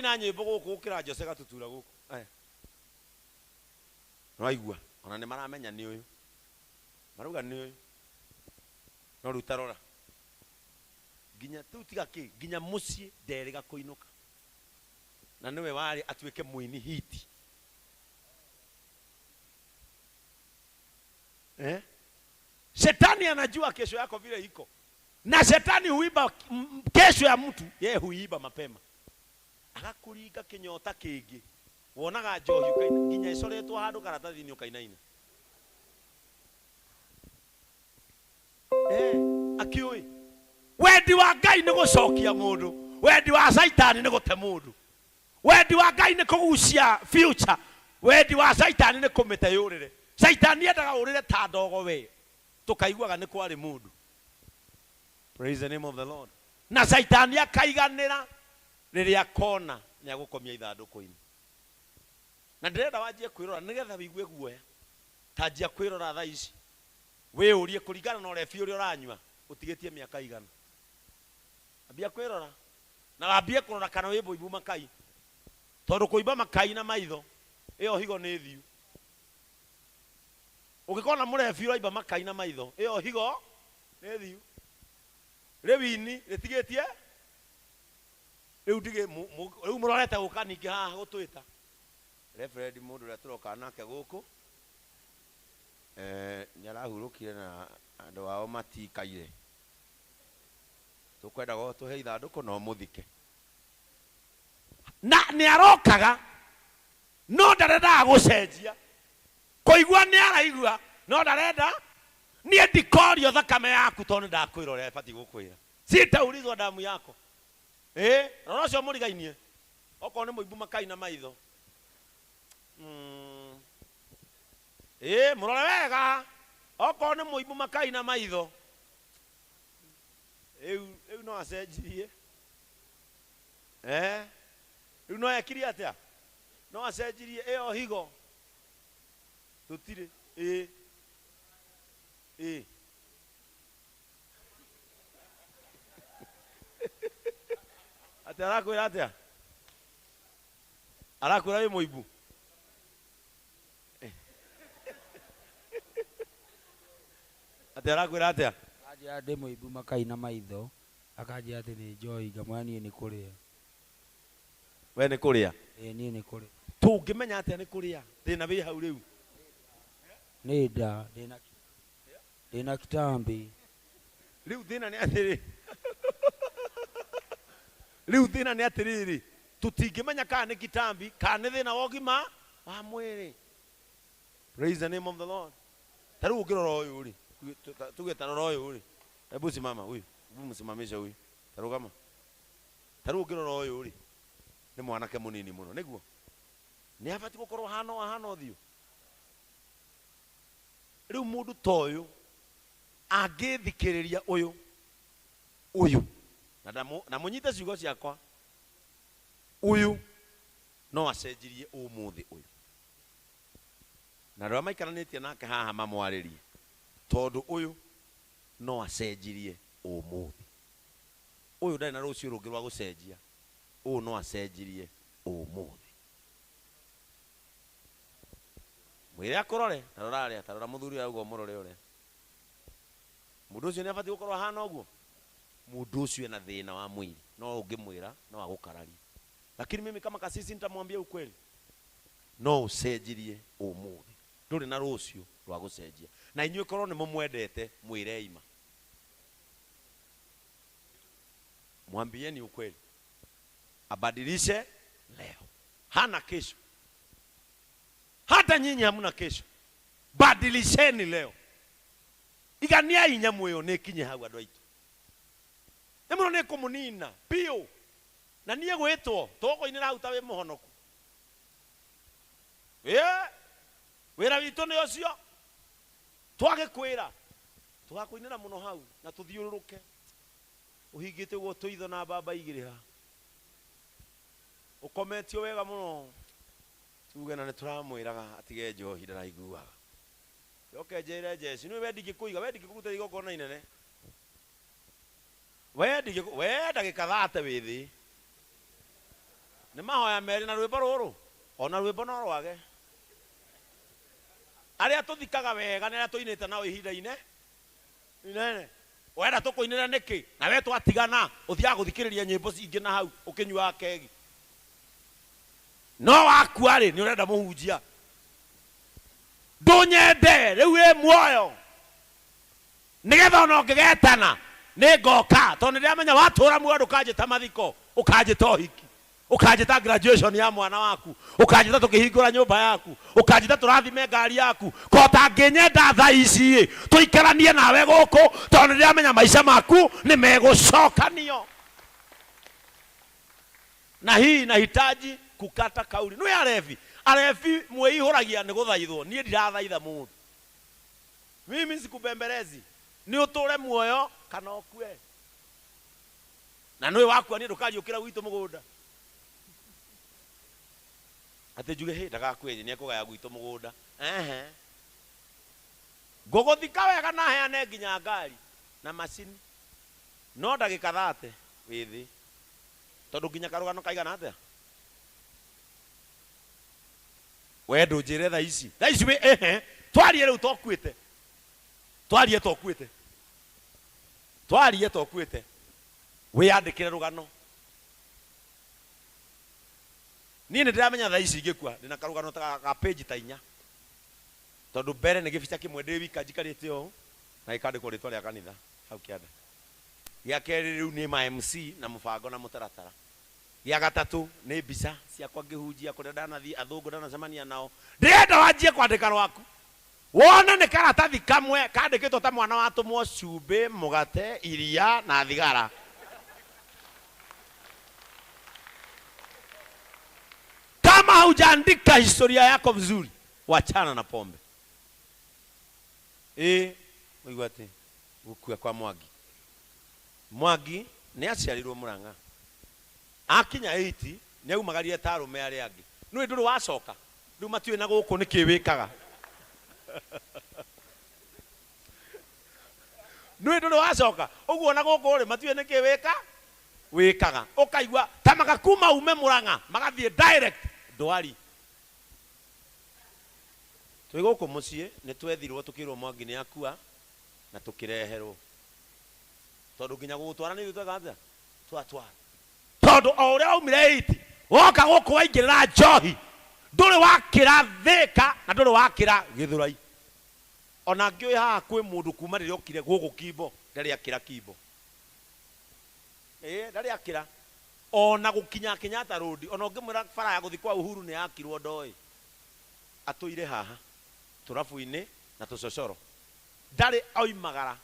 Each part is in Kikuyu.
Na nyĩmbo gũkũ gũkĩra Jose Gatutura gũkũ. Aya. Nĩwaigua ona nĩ maramenya nĩ ũyũ. Marauga nĩ ũyũ. No rĩu ta rora. Nginya rĩu tiga kĩ, nginya mũciĩ nderĩga kũinũka. Na nĩwe warĩ atuĩke mũini hiti. Eh? Shetani anajua kesho yako vile iko. Na shetani huiba kesho ya mtu, yeye huiba mapema. Agakuringa kinyota kingi. Wonaga njohi ũkaina nginya ĩcoretwo handũ karatathi-inĩ ũkainaina. Eh, akiũĩ. Wendi wa Ngai nĩ gũcokia mũndũ, wendi wa Caitani nĩ gũte mũndũ. Wendi wa Ngai nĩ kũgucia future, wendi wa Caitani nĩ kũmĩte yũrĩre. Caitani endaga ũrĩre ta ndogo we, tũkaiguaga nĩ kwarĩ mũndũ. Praise the name of the Lord. Na Caitani akaiganĩra rĩrĩa akona nĩ agũkomia ithandũkũ-inĩ. Na ndĩrenda wanjie kwĩrora nĩgetha wĩigue guoya. Ta anjia kwĩrora thaa ici. Wĩyũrie kũringana na ũrebi ũrĩa ũranyua ũtigĩtie mĩaka igana. Ambia kwĩrora. Na wambie kũrora kana wĩ mũimbu makai. Tondũ kũimba makai na maitho, ĩyo higo nĩ thiu. Ũngĩkona mũrebi ũraimba makai na maitho, ĩyo higo nĩ thiu. Rĩu ini rĩtigĩtie rĩu ndigĩ rĩu mũrorete gũka ningĩ haha gũtwĩta. Reverend mũndũ ũrĩa tũroka nake gũkũ eh, nĩ arahurũkire na andũ ao matikaire. Tũkwendaga ũtũhe ithandũkũ na ũmũthike. Na nĩ arokaga no ndarendaga gũcenjia. Kũigua nĩ araigua no ndarenda. Niĩ ndikorio thakame yaku tondũ nĩ ndakwĩra ũrĩa ĩbatiĩ gũkwĩra. Sitaulizwa damu yako. Ĩĩ, rora ũcio mũrigainie. Okorwo nĩ mũimbu makai na maitho. Ĩĩ, mũrore wega. Okorwo nĩ mũimbu makai na maitho. Rĩu rĩu no acenjirie. Eh? Rĩu no ekire atĩa? No acenjirie ĩyo higo. Tũtirĩ. Ĩĩ. Ĩĩ. Atĩ arakwĩra atĩa? Arakwĩra wĩ mũimbu? Atĩ arakwĩra atĩa? Anjĩra ndĩ mũimbu makai na maitho, akanjĩra atĩ nĩ njohi, ngamwĩra niĩ nĩ kũrĩa. We nĩ kũrĩa? Ĩĩ niĩ nĩ kũrĩa. Tũngĩmenya atĩa nĩ kũrĩa? Thĩna wĩ hau rĩu. Nĩ nda, ndĩna ndĩna kitambi. Rĩu thĩna nĩ atĩrĩ, rĩu thĩna nĩ atĩrĩrĩ, tũtingĩmenya kana nĩ kitambi kana nĩ thĩna wa ũgima wa mwĩrĩ. Praise the name of the Lord. Ta rĩu ũngĩrora ũyũ rĩ, tuge ta rora ũyũ rĩ, hebu simama huyu, hebu msimamishe huyu, ta rũgama. Ta rĩu ũngĩrora ũyũ rĩ, nĩ mwanake mũnini mũno, nĩguo? Nĩ abatiĩ gũkorwo ahana ũũ ahana ũthiũ? Rĩu mũndũ ta ũyũ angĩthikĩrĩria ũyũ, ũyũ, na mũnyite ciugo ciakwa, ũyũ no acenjirie ũmũthĩ ũyũ. Na andũ arĩa maikaranĩtie nake haha mamwarĩrie, tondũ ũyũ no acenjirie ũmũthĩ. Ũyũ ndarĩ na rũciũ rũngĩ rwa gũcenjia, ũyũ no acenjirie ũmũthĩ. Mwĩre akũrore, ta rora harĩa, ta rora mũthuri ũyũ arauga ũmũrore ũrĩa. Mũndũ ũcio nĩ abatiĩ gũkorwo ahana ũguo? Mũndũ ũcio ena thĩna wa mwĩrĩ, no ũngĩmwĩra no agũkararie. Lakini mimi kama kasisi nitamwambia ukweli. No ũcenjirie ũmũthĩ. Ndũrĩ na rũciũ rwa gũcenjia. Na inyuĩ korwo nĩ mũmwendete, mwĩrei ma. Mwambieni ukweli. Abadilishe leo. Hana kesho. Hata nyinyi hamuna kesho. Badilisheni leo. Iganiai nyamũ ĩyo nĩ ĩkinye hau andũ aitũ. Nyamũ ĩno nĩ ĩkũmũnina biũ. Na niĩ gwĩtwo tũgũkũinĩra hau ta wĩ mũhonoku. Ĩĩ, wĩra witũ nĩ ũcio. Twagĩkwĩra tũgakũinĩra mũno hau na tũthiũrũrũke ũhingĩte ũguo tũitho na mbamba igĩrĩ haha. Ũkometio wega mũno. Tuge na nĩ tũramwĩraga atige njohi ndaraiguaga. Njoke njĩre Jeci, nĩ we ndingĩkũiga, we ndingĩkũrutĩra igongona inene. We ndingĩkũ, we ndagĩka thate wĩ thĩ. Nĩ mahoya merĩ na rwĩmbo rũrũ ona rwĩmbo no rwage. Arĩa tũthikaga wega nĩ arĩa tũinĩte nao ihinda ine inene. Wenda tũkũinĩre nĩkĩ? Na we twatigana ũthiaga gũthikĩrĩria nyĩmbo cingĩ na hau ũkĩnyuaga kegi. No wakua rĩ nĩ ũrenda mũhunjia. Ndũnyende rĩu wĩ muoyo nĩgetha ona ũngĩgetana nĩ ngoka tondũ nĩ ndĩramenya watũra muoyo ndũkanjĩta mathiko ũkanjĩta ũhiki ũkanjĩta graduation ya mwana waku ũkanjĩta tũkĩhingũra nyũmba yaku ũkanjĩta tũrathime ngari yaku ko ũtangĩnyenda thaa ici ĩ tũikaranie nawe gũkũ tondũ nĩ ndĩramenya maica maku nĩ megũcokanio na hii inahitaji kukata kauli nĩ arebi arebi mwĩihũragia nĩ gũthaithwo niĩ ndirathaitha mũndũ mimi sikubembelezi nĩ ũtũre muoyo kana ũkue na nĩũĩ wakua niĩ ndũkariũkĩra gwitũ mũgũnda atĩ njuge hĩ ndagakue nĩ ekũgaya gwitũ mũgũnda ehe ngũgũthika wega na heane nginya ngari na macini no ndagĩka thate wĩ thĩ tondũ nginya karũgano kaigana atĩa we ndũnjĩre thaa ici thaa ici wĩ ehe twarie rĩu tokuĩte twarie tokuĩte twarie tokuĩte wĩyandĩkĩre rũgano niĩ nĩ ndĩramenya thaa ici ingĩkua ndĩna karũgano ta ga page ta inya tondũ mbere nĩ gĩbica kĩmwe ndĩ wika njikarĩte ũũ na gĩkandĩkwo rĩtwa rĩa kanitha hau kĩanda gĩa kerĩ rĩu nĩ ma MC na mũbango na mũtaratara gĩa gatatũ nĩ mbica ciakwa ngĩhunjia kũrĩa ndanathiĩ athũngũ ndanacemania nao ndĩrenda wanjie kwandĩka rwaku wone nĩ karatathi kamwe kandĩkĩtwo ta mwana watũmwo cumbĩ mũgate iria na thigara kama haujaandika historia yako vizuri wachana na pombe ĩ ũigua atĩ gũkua kwa Mwangi Mwangi nĩ aciarirwo Murang'a akinya 8 nĩ aumagarire ta arũme arĩa angĩ nĩũĩ ndũrĩ wacoka rĩu matiũĩ na gũkũ nĩkĩ wĩkaga nĩũĩ ndũrĩ wacoka ũguo na gũkũ rĩ matiũĩ nĩkĩ wĩka wĩkaga ũkaigua ta magakuma ume Murang'a magathiĩ direct ndwari twĩ gũkũ mũciĩ nĩ twethirwo tũkĩrwo Mwangi nĩ akua na tũkĩreherwo tondũ nginya gũgũtwara nĩ ithuĩ tweka atĩa twatwara tondũ o ũrĩa waumire 8 woka gũkũ waingĩrĩra njohi ndũrĩ wakĩra Thĩka na ndũrĩ wakĩra Gĩthũrai ona ngĩũĩ haha kwĩ mũndũ kuma rĩrĩa okire gũkũ Kimbo ndarĩ akĩra Kimbo ĩĩ ndarĩ akĩra ona gũkinya Kenyatta Road ona ũngĩmwĩra bara ya gũthiĩ kwa Uhuru nĩ yakirwo ndoĩ atũire haha tũrabu-inĩ na tũcocoro ndarĩ oimagara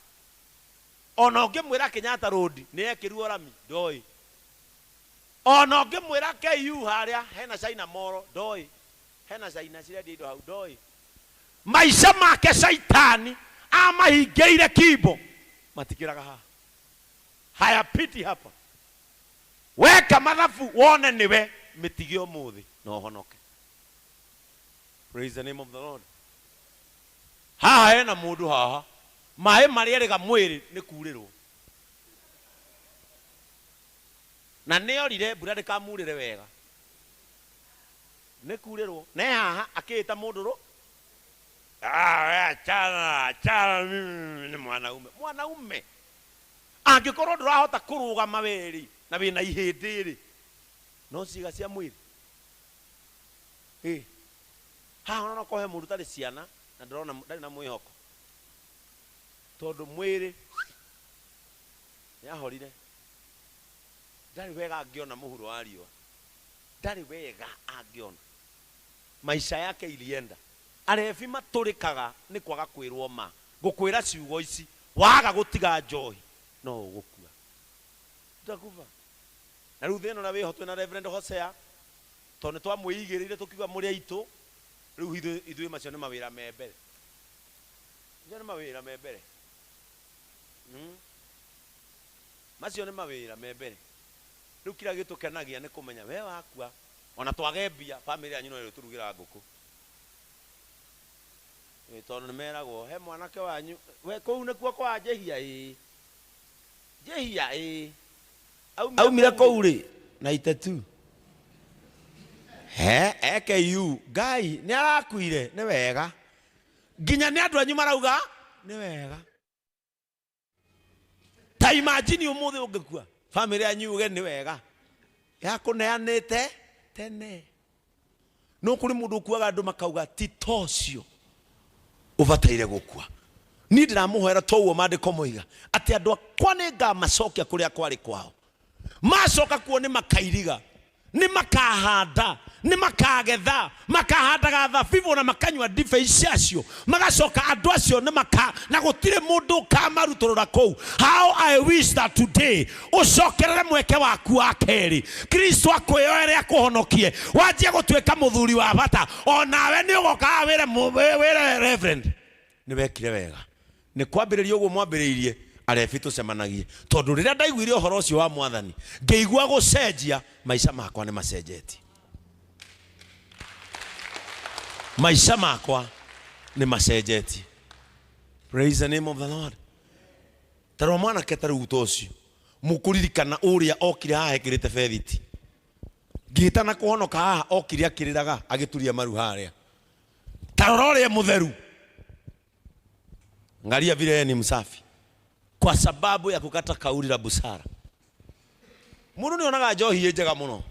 ona ũngĩmwĩra Kenyatta Road nĩ yekĩrirwo rami ndoĩ ona ũngĩmwĩra KU harĩa hena China Mall ndoĩ hena China cirendia indo hau ndoĩ maica make caitani amahingĩire Kimbo matikĩraga haha hayapiti hapa weka mathabu wone nĩwe mĩtige ũmũthĩ na ũhonoke praise the name of the Lord haha hena mũndũ haha maĩ marĩa erĩga mwĩrĩ nĩ kurĩrwo na nĩorire mbura ndĩkamurĩre wega nĩ kurĩrwo ne haha akĩĩta mũndũ rũ Ah, we achana achana mimi ni mwanaume mwanaume angĩkorwo ndũrahota kũrũgama werĩ na wĩna ihĩndĩ rĩ no ciĩga cia mwĩrĩ ĩ haha ona no kohe mũndũ ũtarĩ ciana na ndĩrona ndarĩ na mwĩhoko tondũ mwĩrĩ nĩahorire ndarĩ wega angĩona mũhuro wa riũa ndarĩ wega angĩona maisha yake ilienda arebi matũrĩkaga nĩ kwaga kwĩrwo ma ngũkwĩra ciugo ici waga gũtiga njohi no ũgũkua utakufa na rĩu thĩna ũrĩa wĩho twĩna Reverend Hosea tondũ nĩ twamwĩigĩrĩire tũkiuga mũrĩ aitũ rĩu ithuĩ ithuĩ macio nĩ mawĩra me mbere macio nĩ mawĩra me mbere Macio nĩ mawĩra me mbere rĩu kĩrĩa gĩtũkenagia nĩ kũmenya we wakua ona twage mbia bamĩrĩ yanyu no ĩrĩtũrugĩra ngũkũ Ĩ, tondũ nĩ meragwo he mwanake wanyu we kũu nĩkuo kwa njĩhia ĩĩ njĩhia ĩĩ aumire kũu rĩ na itetu He AKU Ngai nĩ arakuire nĩ wega nginya nĩ andũ anyu marauga nĩ wega. Ta imagine ũmũthĩ ũngĩkua famĩlĩ yanyu yuge nĩ wega yakũneanĩte tene. No kũrĩ mũndũ ũkuaga andũ makauga ti ta ũcio ũbataire gũkua. Niĩ ndĩramũhoera to ũguo maandĩko moiga atĩ andũ akwa nĩ ngamacokia kũrĩa kwarĩ kwao. Macoka kuo nĩ makairiga, nĩ makahanda, nĩ makagetha, makahandaga thabibũ na makanyua ndibei ciacio. Magacoka andũ acio nĩ maka na gũtirĩ mũndũ ũkamarutũrũra kũu. How I wish that today ũcokerere mweke waku wa kerĩ, Kristo akwĩyoere akũhonokie, wanjie gũtuĩka mũthuri wa bata. O nawe nĩ ũgoka haha wĩre wĩre reverend nĩ wekire wega nĩ kwambĩrĩria ũguo mwambĩrĩirie arebi tũcemanagie, tondũ rĩrĩa ndaiguire ũhoro ũcio wa mwathani ngĩigua gũcenjia, maica makwa nĩ macenjetie, maica makwa nĩ macenjetie. Praise the name of the Lord. Ta rora mwanake ta rĩu ta ũcio mũkũririkana ũrĩa okire haha ekĩrĩte bethiti ngĩtana kũhonoka haha, okire akĩrĩraga agĩturia maru harĩa. Ta rora ũrĩa mũtheru. Angalia vile yeye ni msafi kwa sababu ya kukata kauli la busara. Mũndũ nĩ onaga njohi ĩ njega mũno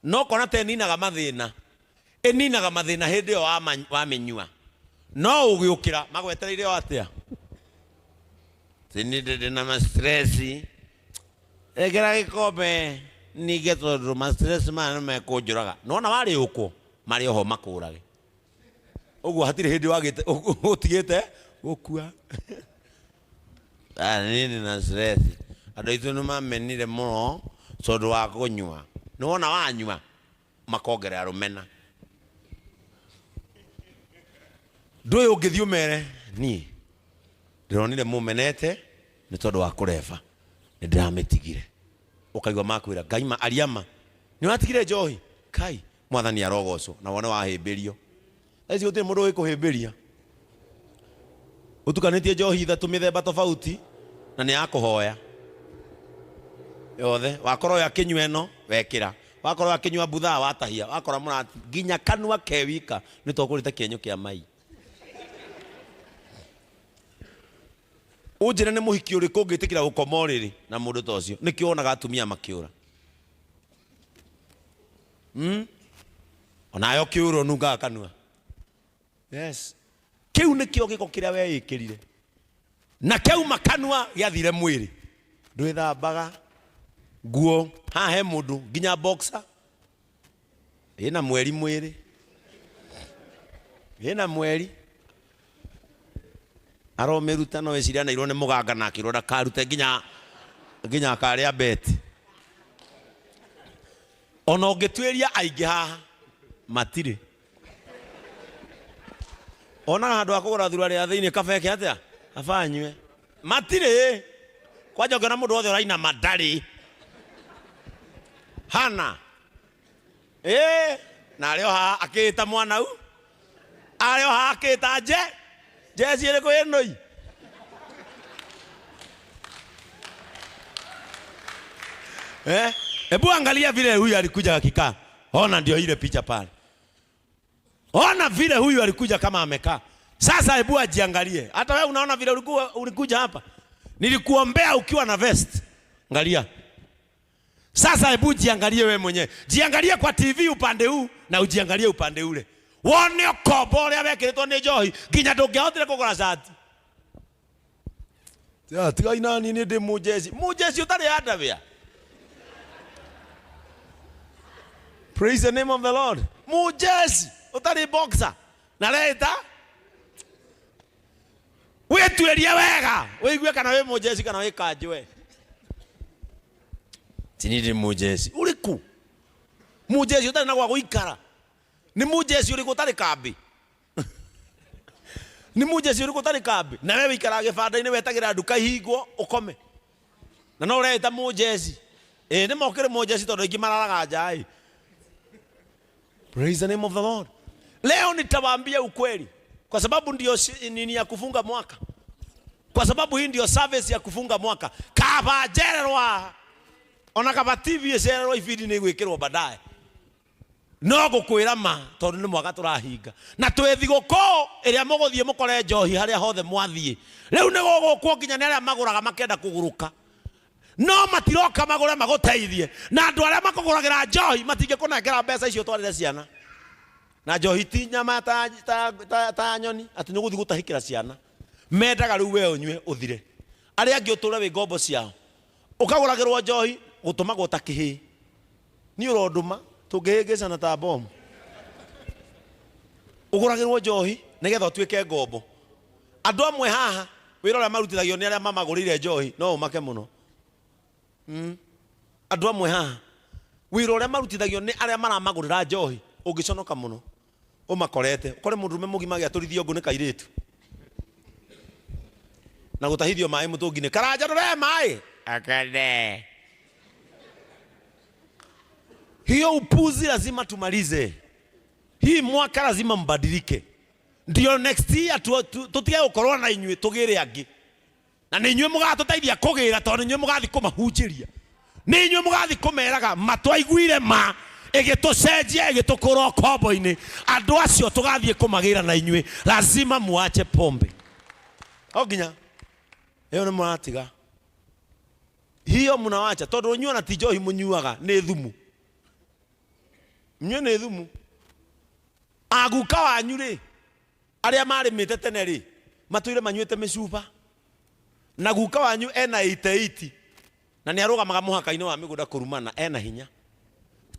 no kona ta ĩninaga mathĩna, ĩninaga mathĩna hĩndĩ ĩyo wamĩnyua, no ũgĩũkĩra magwetereire o atĩa? Tini ndĩ na ma stress, ĩkĩra gĩkombe ninge tondũ ma stress maya nĩ mekũnjũraga. Nĩwona warĩũkwo marĩ oho makũrage. Ũguo hatirĩ hĩndĩ wagĩte ũtigĩte gũkua. Ah, niĩ ndĩ na stress. Andũ aitũ nĩ mamenire mũno tondũ wa kũnyua. Nĩ wona wanyua makongerera rũmena. Ndũĩ ũngĩthiĩ ũmere niĩ ndĩronire mũmenete nĩ tondũ wa kũreba nĩ ndĩramĩtigire. Ũkaigua makwĩra Ngai ma aria ma nĩ watigire njohi kai Mwathani arogocwo na wone wahĩmbĩrio. Thaa ici gũtirĩ mũndũ ũĩ kũhĩmbĩria. Ũtukanĩtie njohi ithatũ mĩthemba tofauti na nĩ ya kũhoya yothe. Wakora ũyũ akĩnyua ĩno wekĩra, wakora ũyũ akĩnyua mbuthaa watahia, wakora mũrati nginya kanua ke wika nĩ ta ũkũrĩte kĩenyũ kĩa mai. Ũnjĩre nĩ mũhiki ũrĩkũ ũngĩtĩkĩra gũkoma ũrĩrĩ na mũndũ ta ũcio? Nĩkĩo wonaga atumia makĩũra. Onawe ũkĩũra ũnungaga kanua. Yes. Kĩu nĩkĩo gĩko kĩrĩa weĩkĩrire. Na kĩauma kanua gĩathire mwĩrĩ. Ndwĩthambaga nguo. Haha he mũndũ nginya boxer ĩna mweri mwĩrĩ. Ĩna mweri. Aromĩruta no eciria anairwo nĩ mũganga na akĩrwo ndakarute nginya nginya akarĩa beti. Ona ũngĩtuĩria aingĩ haha matirĩ. Onaga handũ ha kũgũra thura rĩa thĩinĩ kaba eke atĩa? Kaba anyue. Matirĩ. Kwanja ũngĩona mũndũ wothe ũrainama ndarĩ. Hana. Ĩĩ, na arĩ o haha akĩĩta mwanau. Arĩ o haha akĩĩta nje. Njeci ĩrĩkũ ĩnũi? Eh? Hebu angalia vile huyu alikuja akikaa. Ona ndio ile picha pale. Ona vile huyu alikuja kama amekaa. Sasa hebu ajiangalie. Hata wewe unaona vile ulikuwa ulikuja hapa. Nilikuombea ukiwa na vest. Angalia. Sasa hebu jiangalie wewe mwenyewe. Jiangalie kwa TV upande huu na ujiangalie upande ule. Wone ũkombo ũrĩa wekĩrĩtwo nĩ njohi nginya ndũngĩahotire kũgũra cati. Ya, tigai nani nĩ ndĩ mũjeci. Mũjeci ũtarĩ underwear. Praise the name of the Lord. Mũjeci ũtarĩ boxer na reita wĩtuĩrie wega wĩigue kana wĩ mũjeci kana wĩ kanjũ we. Ti niĩ ndĩ mũjeci. Ũrĩkũ? Mũjeci ũtarĩ na gwa gũikara. Nĩ mũjeci ũrĩkũ ũtarĩ kambĩ? Nĩ mũjeci ũrĩkũ ũtarĩ kambĩ? Na we wĩikaraga gĩbanda-inĩ wetagĩra nduka ihingwo ũkome. Na no ũreĩta mũjeci. Ĩĩ nĩ mokĩrĩ mũjeci tondũ aingĩ mararaga nja ĩ. Praise the name of the Lord. Leo nitawaambia ukweli kwa sababu ndio nini ya kufunga mwaka. Kwa sababu hii ndio service ya kufunga mwaka. Kaba njererwa. Ona kaba TV icererwo ibindi nĩ igwĩkĩrwo baadaye. No ngũkwĩra ma, tondũ nĩ mwaka tũrahinga na twĩ thigũkũ ĩrĩa mũgũthiĩ mũkore njohi harĩa hothe mwathiĩ. Rĩu nĩ gũgũkwo nginya nĩ arĩa magũraga makenda kũgũrũka, no matiroka magũre magũteithie, na andũ arĩa makũgũragĩra njohi matingĩkũnengera mbeca icio ũtwarĩre ciana. Na njohi ti nyama ta, ta, ta, ta nyoni atĩ nĩ ũgũthiĩ gũtahĩkĩra ciana. Mendaga rĩu we ũnyue ũthire, arĩa angĩ ũtũre wĩ ngombo ciao. Ũkagũragĩrwo njohi gũtũmagwo ta kĩhĩĩ. Niĩ ũrondũma tũngĩhĩngĩcana ta bomu. Ũgũragĩrwo njohi nĩgetha ũtuĩke ngombo. Andũ amwe haha wĩra ũrĩa marutithagio nĩ arĩa mamagũrĩire njohi no ũmake mũno. Andũ amwe haha wĩra ũrĩa marutithagio nĩ arĩa maramagũrĩra njohi ũngĩconoka mũno ũmakorete. Ũkore mũndũrũme mũgima agĩatũrithio ngũ nĩ kairĩtu na gũtahithio maĩ mũtũngi-inĩ. Karanja ndũrehe maĩ? Akane. Hiyo upuzi lazima tumalize. Hii mwaka lazima mbadilike. Ndio next year tutige gũkorwo na inyuĩ tũgĩre angĩ. Na nĩ inyuĩ mũgatũteithia kũgĩra, tondũ nĩ inyuĩ mũgathiĩ kũmahunjĩria. Nĩ inyuĩ mũgathiĩ kũmeraga ma twaiguire ma ĩgĩtũcenjia ĩgĩtũkũra ũkombo-inĩ. Andũ acio tũgathiĩ kũmagĩra na inyuĩ. Lazima muache pombe. O nginya ĩyo nĩ mũratiga. Hiyo mnawacha, tondũ inyuĩ ona ti njohi mũnyuaga, nĩ thumu. Inyuĩ nĩ thumu. Aguka wanyu rĩ, arĩa marĩmĩte tene rĩ, matũire manyuĩte mĩcuba. Na guka wanyu ena 88 na nĩ arũgamaga mũhaka-inĩ wa mĩgũnda kũrumana, ena hinya.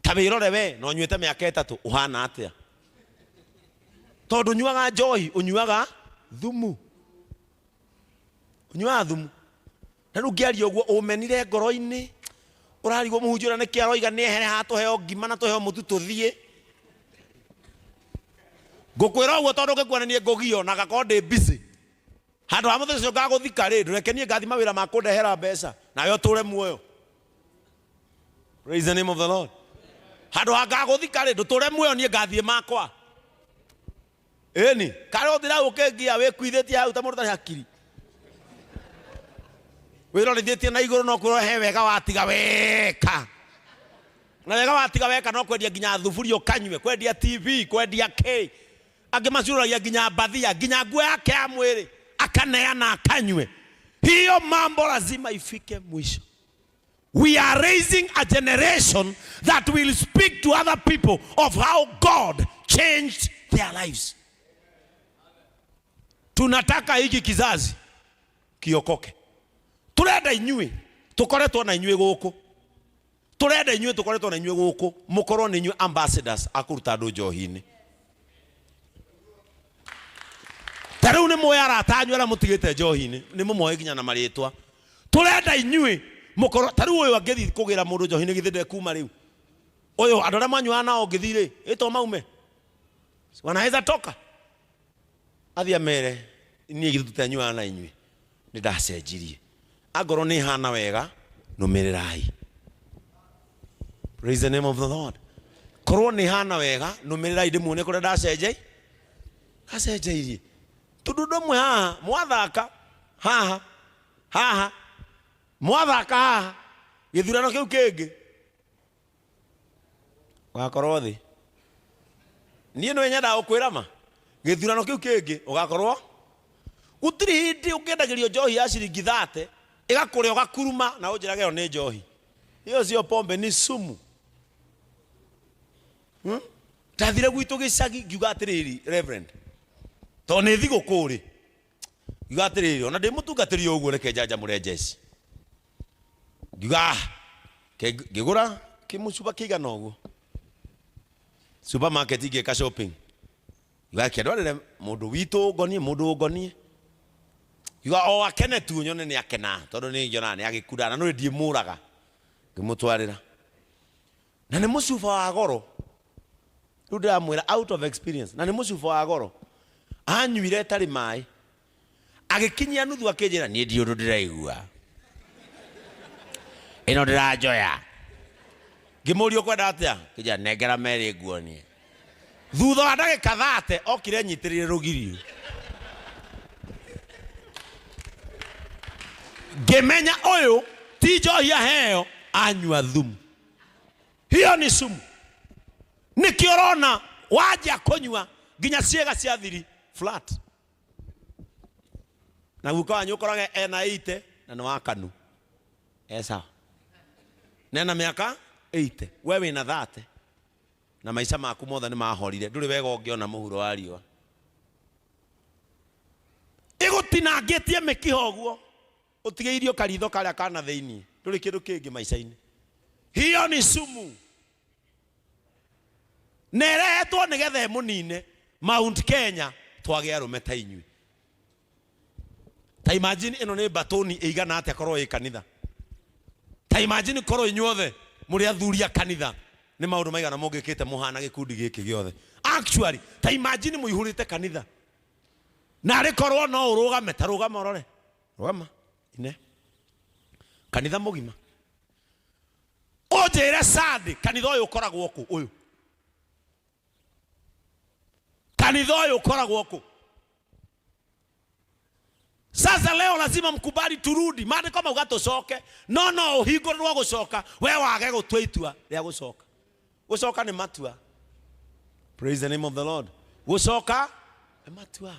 Ta wĩrore we, na ũnyuĩte mĩaka 3, ũhana atĩa? Tondũ ũnyuaga njohi, ũnyuaga thumu. Ũnyuaga thumu. Na rĩu ngĩaria ũguo ũmenire ngoro-inĩ, ũrarigwo mũhunjia ũrĩa nĩkĩ aroiga nĩ ehere haha tũheo ngima na tũheo mũtu tũthiĩ. Ngũkwĩra ũguo tondũ ngĩkuona niĩ ngũgio na ngakorwo ndĩ busy. Handũ ha mũthenya ũcio ngagũthika rĩ, ndũreke niĩ ngathi mawĩra ma kũndehera mbeca nawe ũtũre muoyo. Praise the name of the Lord. Handũ ha ngagũthika rĩ, ndũtũre muoyo niĩ ngathiĩ makwa. Ĩni, karĩ ũthira ũkĩngia wĩkuithĩtie hau ta mũndũ ũtarĩ hakiri. Wĩrorithĩtie na igũrũ no kwĩrwo he wega watiga weka. Na wega watiga weka no kwendia nginya thuburia ũkanyue, kwendia TV, kwendia kĩ. Angĩ macurũragia nginya mbathia, nginya nguo yake ya mwĩrĩ akaneana akanyue. Hiyo mambo lazima ifike mwisho. We are raising a generation that will speak to other people of how God changed their lives. Tunataka hiki kizazi kiokoke. Turenda inyuĩ tukoretwo na inyuĩ gũkũ. Turenda inyuĩ tukoretwo na inyuĩ gũkũ mũkorwo nĩ inyuĩ ambassadors a kũruta andũ njohi-inĩ. Ta rĩu nĩ mũĩ arata anyu arĩa mũtigĩte njohi-inĩ, nĩ mũmoĩ nginya na marĩtwa. Turenda inyuĩ mũkorwo ta rĩu ũyũ angĩthiĩ kũgĩra mũndũ njohi-inĩ githĩ ndekuma rĩu. Ũyũ andũ arĩa manyuaga nao ũngĩthiĩ rĩ, ĩto maume. Wanaweza toka. Athiĩ amere niĩ githĩ tũtianyuaga na inyuĩ, nĩ ndacenjirie. Angorwo nĩ hana wega, nũmĩrĩrai. Praise the name of the Lord. Korwo nĩ hana wega, nũmĩrĩrai ndĩmuonie kũrĩa ndacenjei. Ndacenjeirie. Tondũ ũndũ ũmwe haha, mwathaka haha, haha, mwathaka haha, gĩthurano kĩu kĩngĩ, ũgakorwo thĩ. Niĩ nĩwe nyendaga gũkwĩra ma, gĩthurano kĩu kĩngĩ ũgakorwo gũtirĩ hĩndĩ ũngĩendagĩrio njohi ya ciringi 30 ĩgakũrĩa ũgakuruma na ũnjĩrage ĩyo nĩ njohi. Hiyo sio pombe, ni sumu. Ndathire gwitũ gĩcagi ngiuga atĩrĩrĩ, Reverend, tondũ nĩ thigũkũ rĩ, ngiuga atĩrĩrĩ, ona ndĩ mũtungatĩri ũguo reke njanjamũre njeci. Ngiuga, ah, ngĩgũra kĩmũcuba kĩigana ũguo supermarket ngĩka shopping. Ngiuga reke ndwarĩre mũndũ witũ ũngonie, mũndũ ũngonie. Ngiuga o akene tu nyone nĩ akena, tondũ nĩ nyonaga nĩ agĩkunda na nĩ ndiĩmũraga. Ngĩmũtwarĩra. Na nĩ mũcuba wa goro. Rĩu ndĩramwĩra out of experience, na nĩ mũcuba wa goro. Anyuire ĩtarĩ maĩ. Agĩkinyia nuthu akĩnjĩra niĩ ndiũĩ ũndũ ndĩraigua. Ĩno ndĩranjoya. Ngĩmũria ũkwenda atĩa? Akĩnjĩra nengera merĩ nguonie. Thutha wa ndagĩka 30 okire anyitĩrĩire rũgiri. Ngĩmenya ũyũ ti njohi aheo, anyua thumu. Hiyo ni sumu. Nĩkĩo ũrona wanjia kũnyua nginya ciĩga cia thiri flat. Na guka wanyu ũkorage ena 80 na nĩ wa kanu. E sawa. Nena mĩaka 80, we wĩna 30 na maica maku mothe nĩ mahorire, ndũrĩ wega ũngĩona mũhuro wa riũa. Ĩgũtinangĩtie mĩkiha ũguo, ũtigĩirio karitho karĩa kana thĩinĩ, ndũrĩ kĩndũ kĩngĩ maica-inĩ. Hiyo ni sumu na ĩrehetwo nĩgetha ĩmũnine. Mount Kenya twage arũme ta inyuĩ. Ta imagine ĩno nĩ batoni ĩigana atĩa korwo ĩ kanitha. Ta imagine korwo inyuothe mũrĩ athuri a kanitha nĩ maũndũ maigana mũngĩkĩte mũhana gĩkundi gĩkĩ gĩothe. Actually, ta imagine mũihũrĩte kanitha. Na arĩ korwo no ũrũgame, ta rũgama ũrore. Rũgama, ine. Kanitha mũgima. Ũnjĩre Sunday, kanitha ũyũ ũkoragwo kũ? Ũyũ. Kanitha ũyũ ũkoragwo kũ? Sasa leo lazima mkubali turudi. Maandĩko mauga tũcoke, no no ũhingũrĩrwo gũcoka, we wage gũtua itua rĩa gũcoka. Gũcoka nĩ matua. Praise the name of the Lord. Gũcoka nĩ matua.